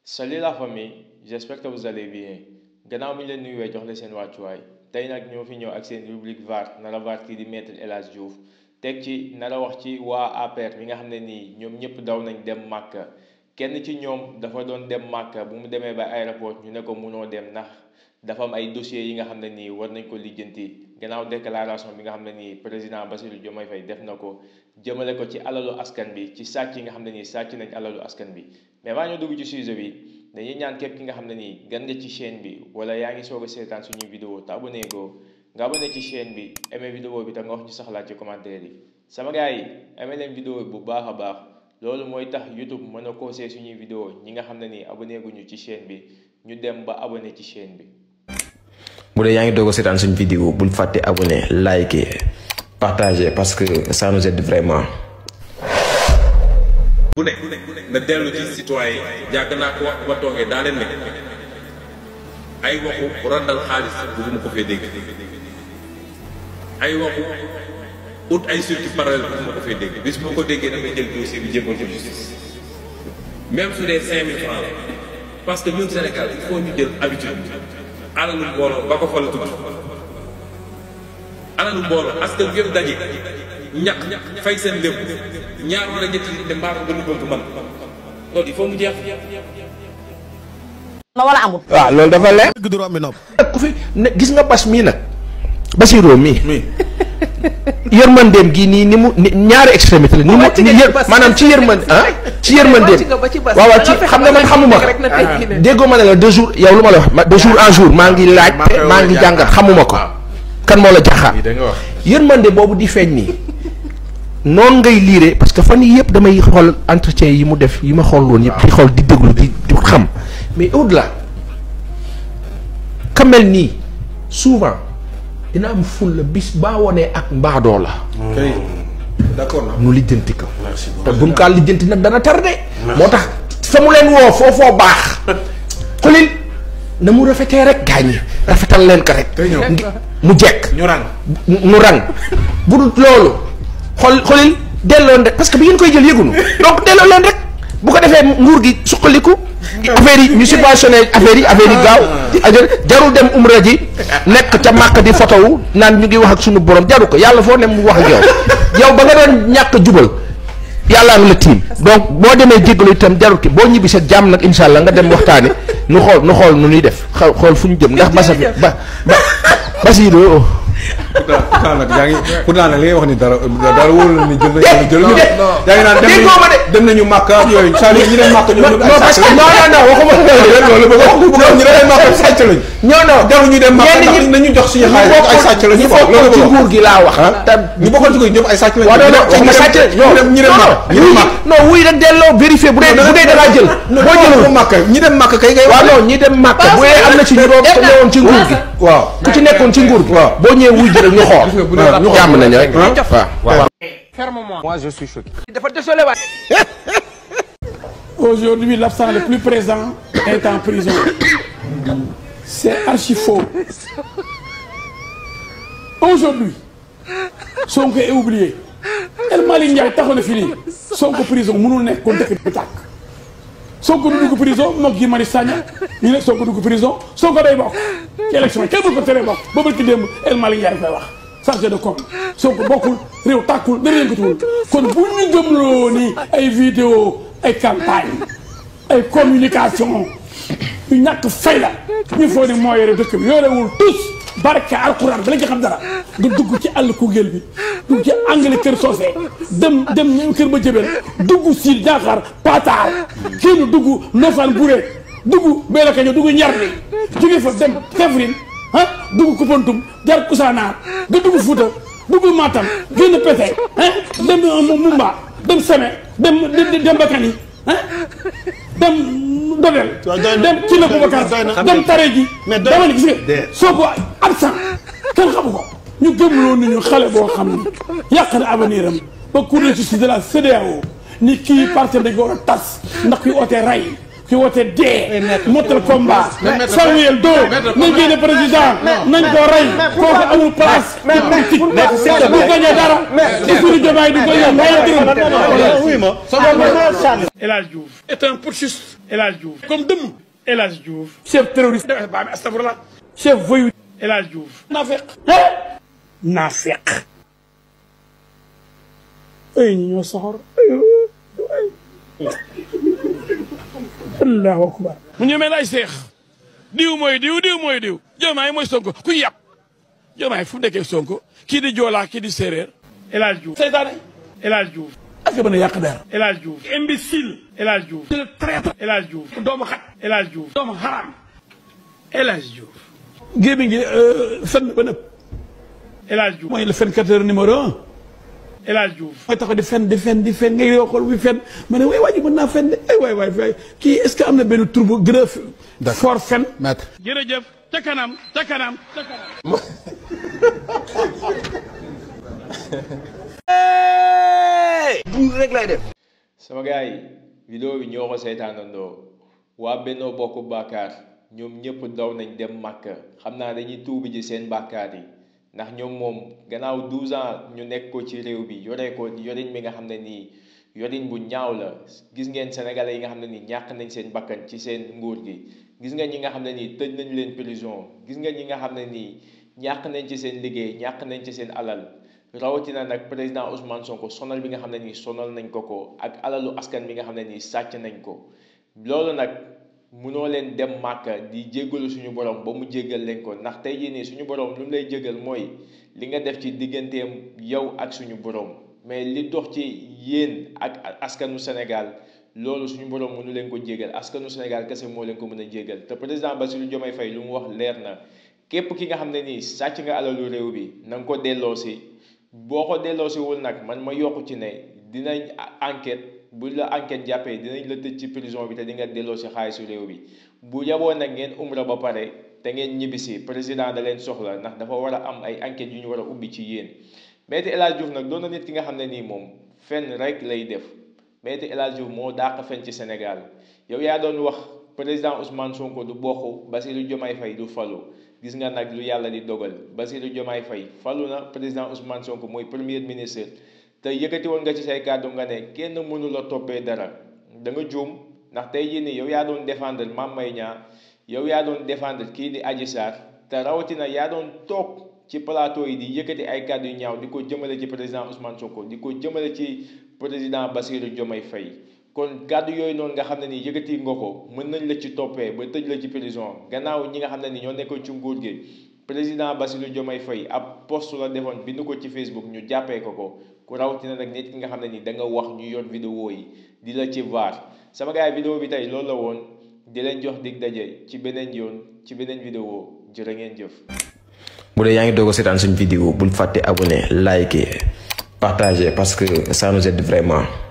Salut la famille, j'espère que vous allez bien. Gannaaw mi leen nuyuwee jox la seen wàccuwaay tey nag ñoo fi ñëw ak seen rubrique VAR nara VAR kii di maître El Hadji Diouf teg ci nara wax ci waa APR mi nga xam ne nii ñoom ñëpp daw nañ dem Màkka kenn ci ñoom dafa doon dem Màkka bu mu demee ba aéroport ñu ne ko munoo dem ndax dafa am ay dossiers yi nga xam ne nii war nañ ko lijjanti gannaaw déclaration bi nga xam ne nii président Bassirou Diomaye Faye def na ko jëmale ko ci alalu askan bi ci sàcc yi nga xam ne nii sàcc nañ alalu askan bi mais waa ñu dugg ci sujet bi dañuy ñaan képp ki nga xam ne nii gan nga ci chaîne bi wala yaa ngi soog a seetaan suñuy vidéo te abonné go nga abonné ci chaîne bi aimé vidéo bi te nga wax ñu saxlaat ci commentaire yi sama gars yi aimé leen vidéo bi bu baax a baax loolu mooy tax YouTube mën a conseiller suñuy vidéo ñi nga xam ne nii abonné guñu ci chaîne bi ñu dem ba abonné ci chaîne bi. bu dee yaa ngi doog a seetaan suñu vidéo bul fàtte abonné liker partager parce que ça nous aide vraiment. bu ne na dellu ci citoyen yàgg naa ko wax ba toogee daa leen ne ay waxu randal xaalis bëgguma ko fee dégg ay waxu ut ay circuit parallèle bëgguma ko fee dégg bis moo ko déggee damay jël dossier bi jébbal ko justice même su dee 5000 francs parce que ñun Sénégal il faut ñu jël habitude alalu mbooloo ba ko fa la tudd alalu mbooloo askan bi yëpp daje ñaq fay seen lépp ñaar wala ñetti nit de mbaaru gënu bëgg man loolu il faut mu jeex. na wala amul. waaw loolu dafa leer. ku fi ne gis nga bas mii nag Bassirou mii. yërmandeem gii nii ni mu ñaari extrémité la. ni mu maanaam ci yërmande ci yërmandeem. waaw waaw ci xam nga man xamuma ko. déggoo ma ne la 2 jours yow lu ma la wax de jour en jour maa ngi laaj maa ngi jàngat xamuma ko. kan moo la jaaxaar yërmande boobu di feeñ nii. noonu ngay liire parce que fan yii yëpp damay xool entretien yi mu def yi ma xool woon yëpp di xool di déglu di xam mais au-delà ka mel nii souvent dina am ful la bis baa wonee ak mbaadoo la. d'accord nu lijjanti ko. te buñ kaa lijjanti nag dana tardé. moo tax fa mu leen woo foofoo baax. xulil na mu rafetee rek gaañi rafetal leen ko rek. mu jekk ñu rang bu dul loolu. xoolil delloo rek parce que bi ngeen koy jël yëgunu donc delloo leen rek bu ko defee nguur gi suqaliku affaire yi ñu subventionné affaire yi gaaw jarul dem umra ji nekk ca màkk di photo wu naan ñu ngi wax ak suñu borom jaru ko yàlla foo ne mu wax ak yow ba nga doon ñàkk jubal yàllaa nga la tiim donc boo demee jéggalu itam jarul ki boo ñibbi sa jàmm nag insha allah nga dem waxtaane nu xool nu ñuy def xool fu ñu jëm ndax Bassirou pourtant nag yaa ngi pourtant nag li ngay wax ni dara wóorul na ni jël yaa ngi naan dem nañu Màkka yooyu saa ñi dem Màkka ñoom parce que non waxuma loolu bëgg ñu dem Màkka sàcc lañ non jaru ñu dem Màkka ndax nañu jox suñu xaalis ay sàcc lañu ko loolu ci nguur gi laa wax ñu bokkoon ci nguur ñoom ay sàcc lañu ñu dem Màkka non wuy rek delloo vérifier bu dee da laa jël boo jëlul Màkka ñi dem Màkka kay ngay waaw non ñi dem Màkka bu dee am na ci ñu doon ci nguur gi waaw ku ci nekkoon ci nguur gi boo ñëwee wuy jël ñu xool ñu jàmm nañ rek waaw. Moi je suis choqué. Aujourd'hui, l'absent le plus présent est en prison. C'est archi faux. Aujourd'hui, Sonko est oublié. El Malick Ndiaye taxaw na fi nii Sonko prison mënul nekk kon dëkk bi tàkk. Sonko du dugg prison moom Guy Marius Sagna ñu ne Sonko dugg prison Sonko day bokk ci élection kenn du ko teree bokk ba bëgg démb El Malick Ndiaye fay wax chargé de com Sonko bokkul réew tàkkul dara yëngatuwul kon bu ñu gëmloo ni ay vidéo ay campagne ay communication yu ñàkk fay la ñu foog ne moo yore dëkk bi yorewul tous barke alxuraan ba la nga xam dara nga dugg ci àll Koungheul bi dugg ci anglais kër Socé dem kër ba jëbel dugg Sile Diakhar Pataar kii dugg Ndofane Bouré dugg Mbélacadiao dugg Njarni jóge fa dem Kaffrine dugg Koupantoum jar Koussanar nga dugg Fouta dugg Matam génn Pété dem Mumba dem Sémé dem Bakani dem Dodel dem ci la Boubacar dem Tare ji dama ne gis nga soo ko absent kenn xamu ko ñu gëmloo ni ñu xale boo xam ne yàq na avenir am ba cour de justice de la CEDEAO ni kii parti dañ ko war a tas ndax kuy ootee ray kuy ootee dee motal combat Samuel Doe nañ génne président nañ ko rey kooku amul place politique bu gañee dara Bassirou Diomaye du ko yomb El Hadji Diouf est un putschiste El Hadj Diouf comme dëmm El Hadj Diouf chef terroriste ba astafurlah chef voyou El Hadj Diouf naafeq ay ñi ñoo soxor allahu akbar mu ñëmee lay seex diw mooy diw Diomaye mooy Sonko ku yàpp Diomaye fu mu nekkee Sonko kii di Joola kii di séeréer El Hadj Diouf seytaane El Hadj Diouf ak mën a yàq der El Hadj Diouf imbécile El Hadj Diouf traître El Hadj Diouf doomu xat El Hadj Diouf doomu xaram El Hadj Diouf gémmi ngi fen ba nëpp El Hadj Diouf mooy le fenkateur numéro 1 El Hadj Diouf mooy tax di fen ngay yoo xool bi fen ma ne waay mën naa fen de ay waay kii est-ce que am na benn tur bu gën a fort fen maître jërëjëf ca kanam buur rek lay def sama gars yi vidéo bi ñoo ko seetaanandoo waa Benno Bokk Yaakaar ñoom ñëpp daw nañ dem Màkka xam naa dañuy tuubi ji seen bàkkaar yi ndax ñoom moom gannaaw 12 ans ñu nekk ko ci réew bi yoree ko yorin mi nga xam ne nii yorin bu ñaaw la gis ngeen sénégalais yi nga xam ne nii ñàkk nañ seen bakkan ci seen nguur gi gis nga ñi nga xam ne nii tëj nañ leen prison gis nga ñi nga xam ne nii ñàkk nañ ci seen liggéey ñàkk nañ ci seen alal rawatina nag président Ousmane Sonko sonal bi nga xam ne nii sonal nañ ko ak alalu askan bi nga xam ne nii sàcc nañ ko loolu nag munoo leen dem Màkka di jéggalu suñu borom ba mu jéggal leen ko ndax tey jii nii suñu borom lu mu lay jéggal mooy li nga def ci digganteem yow ak suñu borom mais li dox ci yéen ak askanu Sénégal loolu suñu borom mënu leen ko jéggal askanu Sénégal kese moo leen ko mën a jéggal te président Bassirou Diomaye Faye lu mu wax leer na képp ki nga xam ne nii sàcc nga alalu réew bi na nga ko delloosi boo ko delloosiwul nag man ma yokku ci ne dinañ enquête bu la enquête jàppee dinañ la tëj ci prison bi te di nga delloo si xaalisu réew bi bu yaboo nag ngeen umra ba pare te ngeen ñibbisi président da leen soxla ndax dafa war a am ay enquêtes yu ñu war a ubbi ci yéen Maître El Hadj Diouf nag doon na nit ki nga xam ne nii moom fenn rek lay def Maître El Hadj Diouf moo dàq fen ci Sénégal yow yaa doon wax président Ousmane Sonko du bokk Bassirou Diomaye Faye du falu gis nga nag lu yàlla di dogal Bassirou Diomaye Faye falu na président Ousmane Sonko mooy premier ministre te yëkkati woon nga ci say kàddu nga ne kenn mënu la toppee dara da nga juum ndax tey jii nii yow yaa doon défendre Mame Mbaye Niang yow yaa doon défendre kii di Adji Sarr te rawatina yaa doon toog ci plateau yi di yëkkati ay kàddu yu ñaaw di ko jëmale ci président Ousmane Sonko di ko jëmale ci président Bassirou Diomaye Faye kon kàddu yooyu noonu nga xam ne nii yëkkati nga ko mën nañ la ci toppee ba tëj la ci prison gannaaw ñi nga xam ne ni ñoo nekkoon ci nguur gi président Bassirou Diomaye Faye ab post la defoon bind ko ci Facebook ñu jàppee ko ku rawatina nag nit ki nga xam ne ni da nga wax ñu yor vidéo yi di la ci vaar sama gars yi vidéo bi tey loolu la woon di leen jox dig daje ci beneen yoon ci beneen vidéo jërë ngeen jëf. bu dee yaa ngi doog a seetaan suñu vidéo bul fàtte abonné liker partager parce que ça nous aide vraiment.